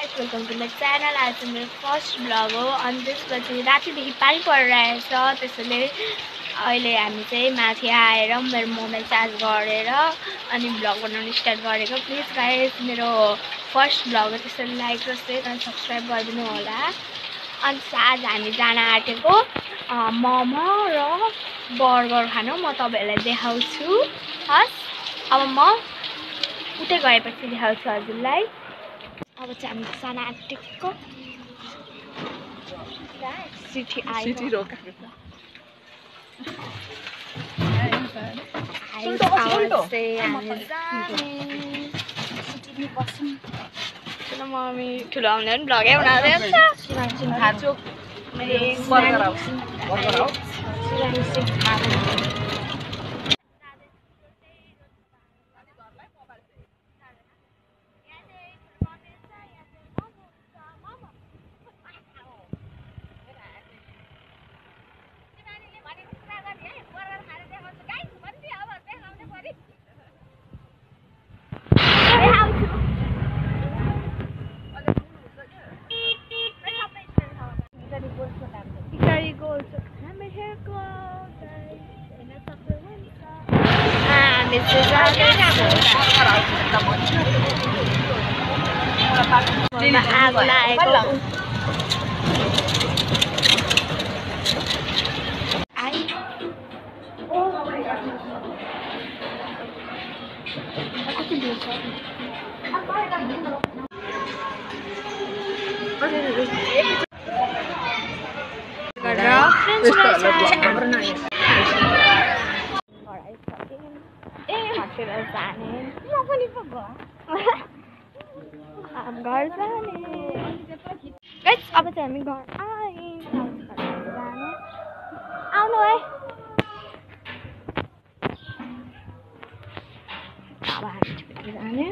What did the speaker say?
guys, welcome to my channel. आज मेरो first vlog हो अनि त्यसपछि रातिदेखि पानी परिरहेछ त्यसैले अहिले हामी चाहिँ माथि आएर मेरो मोबाइल चार्ज गरेर अनि भ्लग बनाउन स्टार्ट गरेको। प्लिज गाइस मेरो फर्स्ट भ्लग हो त्यसैले लाइक र शेयर अनि सब्स्क्राइब गरिदिनु होला। अनि आज हामी जान आँटेको मोमो र बर्गर खान। म तपाईहरुलाई देखाउँछु। हस् अब म उतै गएपछि देखाउँछु हजुरलाई। अब चाहिँ हामी जान आँटेको सिटी सिटी रोकेको छ। मम्मी ठुलो आउने पनि भ्लगै बनाउँदै आगो लागेको घर जाने गाइस। अब चाहिँ हामी घर आयौँ। आउनु है। अब हामी जाने